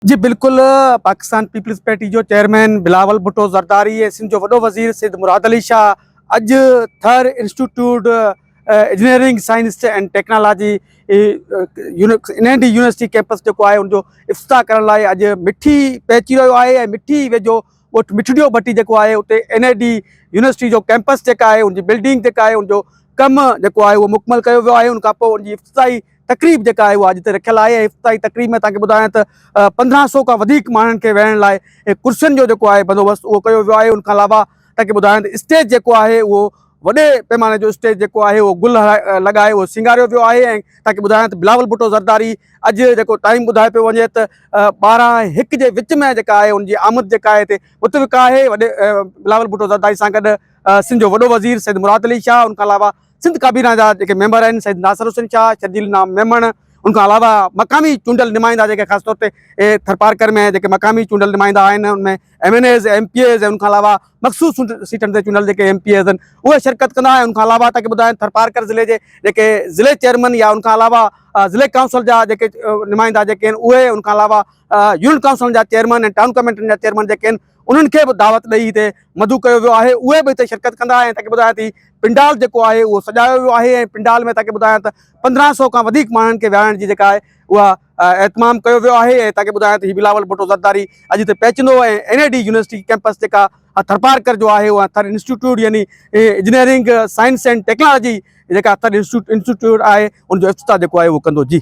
جي بلڪل Pakistan peoples party جو چيئرمين بلاول ڀٽو زرداري ۽ سنڌ جو وڏو وزير سيد مراد علي شاهه اڄ Thar institute engineering science and technology N I D university campus جيڪو آهي ان جو افتتاح ڪرڻ لاء اڄ مٺي پهچي رهيو آهي ۽ مٺي ويجهو ڳوٺ مٺڙيو ڀٽي جيڪو آهي اتي اين I D university جو ڪيمپس جيڪا آهي ان جي بلڊنگ جيڪا آهي ان جو ڪم جيڪو آهي اهو مڪمل ڪيو ويو آهي ان کان پوء ان جي افتتاحي تقريب جيڪا آهي اها اڄ هتي رکيل آهي ۽ افتتاحي تقريب ۾ توهان کي ٻڌايان ته 15 سو کان وڌيڪ ماڻهن کي ويهڻ لاء ڪرسين جو جيڪو آهي بندوبست اهو ڪيو ويو آهي ان کان علاوه توهان کي ٻڌايان ته اسٽيج جيڪو آهي اهو وڏي پيماني جو اسٽيج جيڪو آهي اهو گل لڳائي اهو سينگاريو ويو آهي ۽ توهان کي ٻڌايان ته بلاول ڀٽو زرداري اڄ جيڪو ٽائيم ٻڌايو پيو وڃي ته 12 ۽ 1 جي وچ ۾ جيڪا آهي ان جي آمد جيڪا آهي هتي متفق آهي وڏي بلاول ڀٽو زرداري سان گڏ سنڌ جو وڏو وزير سيد مراد علي شاهه ان کان علاوه سنڌ ڪابينا جا جيڪي ميمبر آهن سيد ناصر حسين شاهه، شرجيل انعام ميمڻ، ان کان علاوه مقامي چونڊيل نمائندا جيڪي خاص طور تي ٿرپارڪر ۾ جيڪي مقامي چونڊيل نمائندا آهن ان ۾ M N As, M P As ۽ ان کان علاوه مخصوص سيٽن تي چونڊيل جيڪي ايم پي ايز آهن اهي شرڪت ڪندا ۽ ان کان علاوه تاڪي ٻڌايان ٿرپارڪر ضلعي جي جيڪي ضلعي چيئرمين يا ان کان علاوه ضلعي ڪائونسل جا جيڪي نمائندا جيڪي آهن اهي ان کان علاوه يونين ڪائونسلن جا چيئرمين ۽ ٽائون ڪميٽين جا چيئرمين جيڪي آهن انهن کي به دعوت ڏئي هتي مدعو ڪيو ويو آهي اهي به هتي شرڪت ڪندا ۽ تاڪي ٻڌايان ٿي پنڊال جيڪو آهي اهو سجايو ويو آهي ۽ پنڊال ۾ تاڪي ٻڌايان ته 15 سو کان وڌيڪ ماڻهن کي ويهارڻ جي جيڪا آهي اها اهتمام ڪيو ويو آهي ۽ تاڪي ٻڌايان ته هي بلاول ڀٽو زرداري اڄ هتي پهچندو ۽ اين اي ڊي يونيورسٽي ڪيمپس جيڪا ٿرپارڪر جو آهي اها ٿر انسٽيٽيوٽ يعني انجنيئرنگ سائنس اينڊ ٽيڪنالاجي جيڪا ٿر انسٽيٽيوٽ آهي ان جو افتتاح جيڪو آهي اهو ڪندو جي.